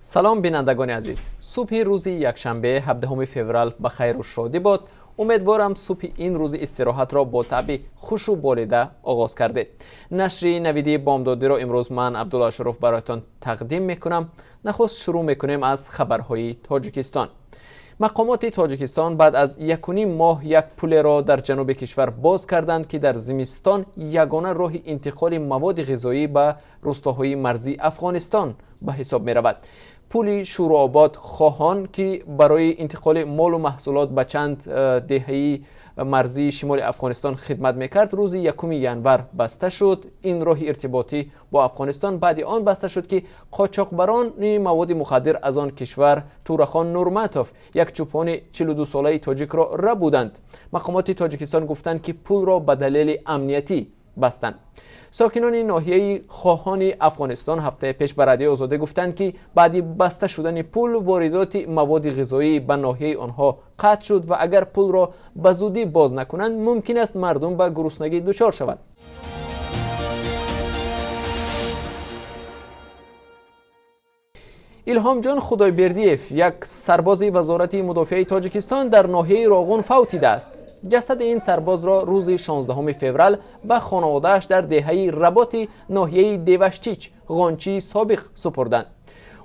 Салом, бинандагони азиз. Субҳи рӯзи якшанбе, 17 феврал, ба хайру шодӣ бод. Умедворам, субҳи ин рӯзи истироҳатро бо таъби хушу болида оғоз кардед. Нашри навидии бомдодиро имрӯз ман, Абдулло Ашуров, бароятон тақдим мекунам. Нахуст шурӯъ мекунем аз хабарҳои Тоҷикистон. Мақомоти Тоҷикистон баъд аз 1,5 моҳ як пулеро дар ҷануби кишвар боз карданд, ки дар зимистон ягона роҳи интиқоли маводи ғизоӣ ба рӯстоҳои марзии Афғонистон ба ҳисоб меравад. Пули Шӯрообод Хоҳон, ки барои интиқоли молу маҳсулот ба чанд деҳаи марзии шимоли Афғонистон хидмат мекард, рӯзи 1 январ баста шуд. Ин роҳи иртиботӣ бо Афғонистон баъди он баста шуд, ки қочоқбарони маводи мухаддир аз он кишвар Турахон Нурматов, як чӯпони 42-солаи тоҷикро рабуданд. Мақомоти Тоҷикистон гуфтанд, ки пулро ба далели амниятӣ бастанд. Сокинони ноҳияи Хоҳони Афғонистон ҳафтаи пеш ба Радиои Озодӣ гуфтанд, ки баъди баста шудани пул воридоти маводи ғизоӣ ба ноҳияи онҳо қатъ шуд ва агар пулро ба зудӣ боз накунанд, мумкин аст мардум ба гуруснагӣ дучор шаванд. Илҳомҷон Худойбердиев, як сарбози Вазорати мудофиаи Тоҷикистон, дар ноҳияи Роғун фавтидааст. Ҷасади ин сарбозро рӯзи 16 феврал ба хонаводааш дар деҳаи Работи ноҳияи Деваштич, Ғончии собиқ, супурданд.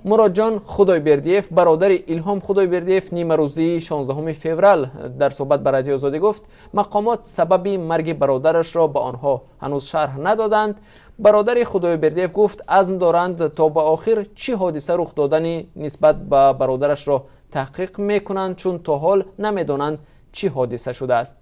Муродҷон Худойбердиев, бародари Илҳом Худойбердиев, нимарӯзии 16 феврал дар суҳбат ба Радиои Озодӣ гуфт, мақомот сабаби марги бародарашро ба онҳо ҳанӯз шарҳ надоданд. Бародари Худойбердиев гуфт, азм доранд, то ба охир чӣ ҳодиса рух додани нисбат ба бародарашро таҳқиқ мекунанд, чун то ҳол намедонанд, чӣ ҳодиса шудааст.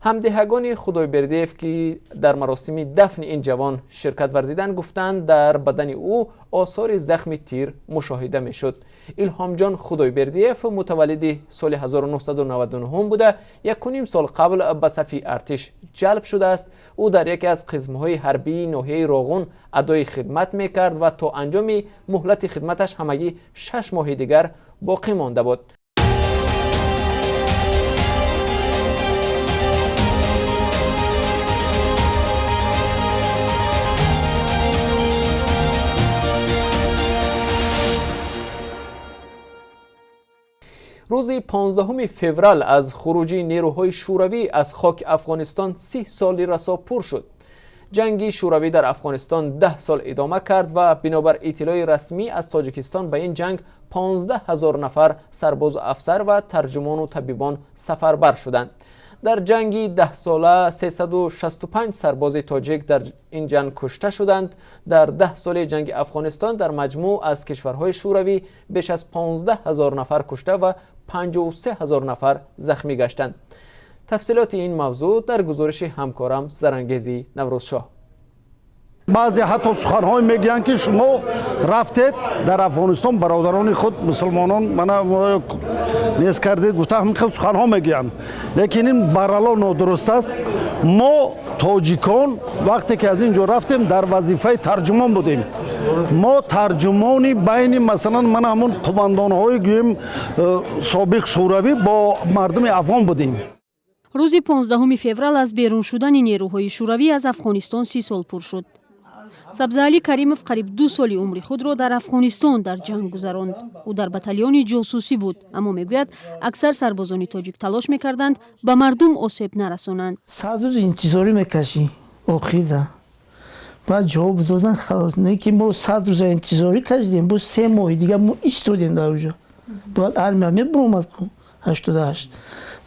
Ҳамдиҳагони Худойбердиев, ки дар маросими дафни ин ҷавон ширкат варзиданд, гуфтанд, дар бадани ӯ осори захми тир мушоҳида мешуд. Илҳомҷон Худойбердиев мутаваллиди соли 1999 буда, 1,5 сол қабл ба сафи артиш ҷалб шудааст. Ӯ дар яке аз қисмҳои ҳарбии ноҳияи Роғун адои хидмат мекард ва то анҷоми муҳлати хидматаш ҳамагӣ 6 моҳи дигар боқӣ монда буд. Рӯзи 15 феврал аз хуруҷи нерӯҳои шӯравӣ аз хоки Афғонистон 30 соли расо пур шуд. Ҷанги шӯравӣ дар Афғонистон 10 сол идома кард ва бинобар иттилои расмӣ аз Тоҷикистон ба ин ҷанг 15 ҳазор нафар сарбозу афсар ва тарҷумону табибон сафарбар шуданд. Дар ҷанги 10-сола 365 сарбози тоҷик дар ин ҷанг кушта шуданд. Дар 10 соли ҷанги Афғонистон дар маҷмӯъ аз кишварҳои шӯравӣ беш аз 15 ҳазор нафар кушта ва 53 ҳазор нафар захмӣ гаштанд. Тафсилоти ин мавзӯъ дар гузориши ҳамкорам Зарангези Наврӯзшоҳ. Баъзе ҳатто суханҳое мегӯянд, ки шумо рафтед дар Афғонистон бародарони худ мусулмонон мана нест кардед, гуфта ҳамин хел суханҳо мегӯянд, лекин ин барало нодуруст аст. Мо тоҷикон вақте ки аз ин ҷо рафтем, дар вазифаи тарҷумон будем. Мо тарҷумони байни, масалан, мана ҳамун қумандонҳои, гӯем, собиқ шӯравӣ бо мардуми афғон будем. Рӯзи 15 феврал аз берун шудани нерӯҳои шӯравӣ аз Афғонистон 30 сол пур шуд. Сабзаалӣ Каримов қариб 2 соли умри худро дар Афғонистон дар ҷанг гузаронд. Ӯ дар батальони ҷосусӣ буд, аммо мегӯяд, аксар сарбозони тоҷик талош мекарданд, ба мардум осеб нарасонанд. 100 рӯз интизорӣ мекашӣ, охирда баъд ҷавоб додан, халос. Не ки мо 100 рӯза интизорӣ кашидем, боз 3 моҳи дигар мо истодем дар оҷо. Бояд армия мебуромад ку 88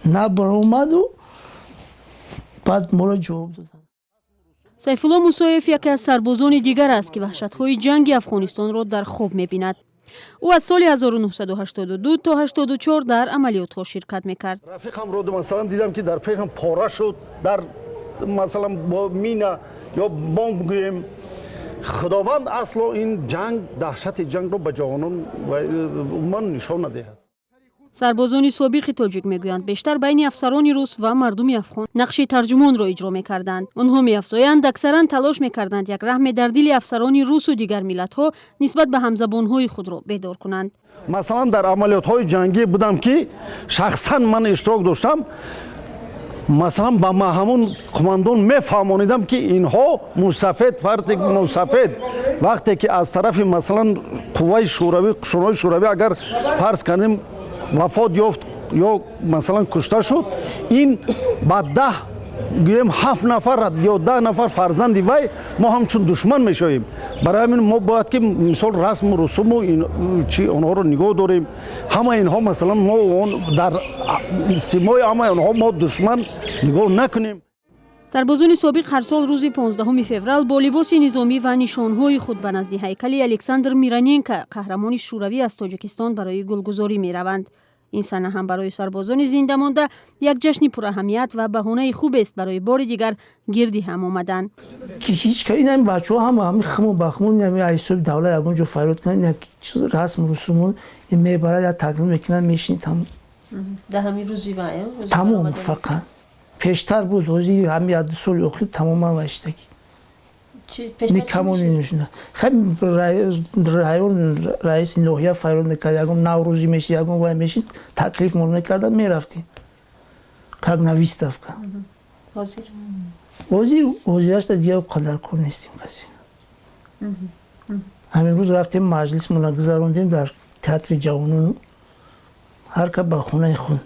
набаромаду, баъд моро ҷавоб доданд. Сайфулло Мусоев яке аз сарбозони дигар аст, ки ваҳшатҳои ҷанги Афғонистонро дар хоб мебинад. Ӯ аз соли 1982 то 84 дар амалиётҳо ширкат мекард. Рафиқамро, масалан, дидам, ки дар пешам пора шуд, дар, масалан, бо мина ё бомб гӯем. Худованд асло ин ҷанг, даҳшати ҷангро ба ҷавонон умуман нишон надиҳад. Сарбозони собиқи тоҷик мегӯянд, бештар байни афсарони рус ва мардуми афғон нақши тарҷумонро иҷро мекарданд. Онҳо меафзоянд, аксаран талош мекарданд як раҳме дар дили афсарони русу дигар миллатҳо нисбат ба ҳамзабонҳои худро бедор кунанд. Масалан, дар амалиётҳои ҷангӣ будам, ки шахсан ман иштирок доштам. Масалан, ба ҳамун қумандон мефаҳмонидам, ки инҳо мусафед, фарзи мусафед, вақте ки аз тарафи, масалан, қувваи шӯравӣ, қушунҳои шӯравӣ, агар фарз кардем, вафот ёфт ё, масалан, кушта шуд, ин ба 10, гӯем, ҳафт нафар ё 10 нафар фарзанди вай мо ҳамчун душман мешавем. Барои ҳамин мо бояд ки, мисол, расму русуму чи онҳоро нигоҳ дорем. Ҳама инҳо, масалан, мо дар симои ҳамаи онҳо мо душман нигоҳ накунем. Сарбозони собиқ ҳар сол рӯзи 15 феврал бо либоси низомӣ ва нишонҳои худ ба назди ҳайкали Александр Мироненко, қаҳрамони шӯравӣ аз Тоҷикистон, барои гулгузорӣ мераванд. Ин саҳна ҳам барои сарбозони зинда монда як ҷашни пураҳамият ва баҳонаи хубест барои бори дигар гирди ҳам омадан. Ҳеҷ ин бачаҳо ҳама ҳами химу бахмун, ҳисоби давлат ягон ҷо фарёд кунанд, расму русумон мебарад, як тақдим мекунанд, мешинӣ, тамом. Дар ҳамин рӯзи вай? Тамом, фақат. Пештар буд, ҳозир ҳами як ду соли охир тамоман вайштагӣ, никому не нужно. Хай, район, раиси ноҳия фарёд мекард, ягон наврӯзӣ мешид, ягон вай мешид, таклифмон мекарда, мерафтем, как на выставка. Ҳозир ҳозирашта дигар қадар кор нестем касе. Ҳамин рӯз рафтем, маҷлисмона гузарондем дар театри ҷавонон, ҳар кас ба хонаи худ.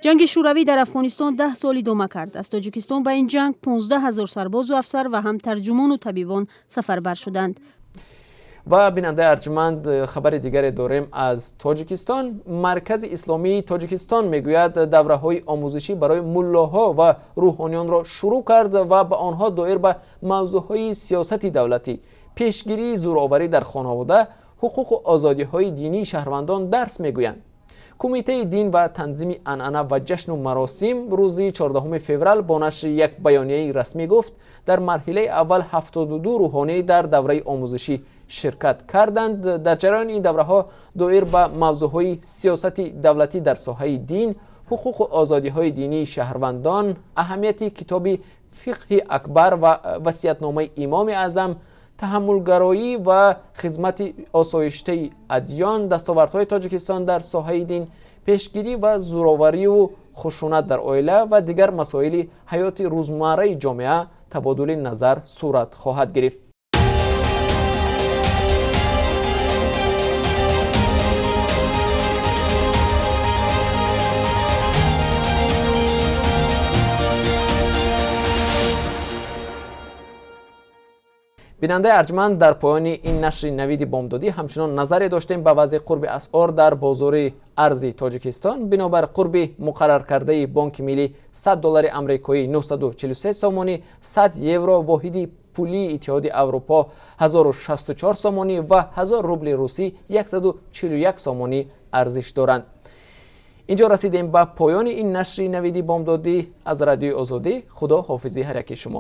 Ҷанги шӯравӣ дар Афғонистон 10 сол идома кард. Аз Тоҷикистон ба ин ҷанг 15 000 сарбозу афсар ва ҳам тарҷумону табибон сафарбар шуданд. Ва, бинандаи арҷманд, хабари дигаре дорем аз Тоҷикистон. Маркази исломии Тоҷикистон мегӯяд, давраҳои омӯзишӣ барои муллоҳо ва рӯҳониёнро шурӯъ кард ва ба онҳо доир ба мавзӯъҳои сиёсати давлатӣ, пешгирии зӯроварӣ дар хонавода, ҳуқуқу озодиҳои динии шаҳрвандон дарс мегӯянд. Кумитаи дин ва танзими анъана ва ҷашну маросим рӯзи 14 феврал бо нашри як баёнияи расмӣ гуфт, дар марҳилаи аввал 72 рӯҳонӣ дар давраи омӯзишӣ ширкат карданд. Дар ҷараёни ин давраҳо доир ба мавзӯъҳои сиёсати давлатӣ дар соҳаи дин, ҳуқуқу озодиҳои динии шаҳрвандон, аҳамияти китоби фиқҳи акбар ва васиятномаи Имоми Аъзам, таҳаммулгароӣ ва хизмати осоиштаи адён, дастовардҳои Тоҷикистон дар соҳаи дин, пешгирӣ ва зӯровариву хушунат дар оила ва дигар масоили ҳаёти рӯзмарраи ҷомеа табодули назар сурат хоҳад гирифт. Бинандаи арҷманд, дар поёни ин нашри навиди бомдодӣ ҳамчунон назаре доштем ба вазъи қурби асъор дар бозори арзи Тоҷикистон. Бинобар қурби муқарраркардаи Бонки Миллӣ, 100 доллари амрикоӣ 943 сомонӣ, 100 евро, воҳиди пулии Иттиҳоди Аврупо, 1064 сомонӣ ва 1000 рубли русӣ 141 сомонӣ арзиш доранд. Инҷо расидем ба поёни ин нашри навиди бомдодӣ аз Радиои Озодӣ. Худо ҳофизи ҳар яки шумо.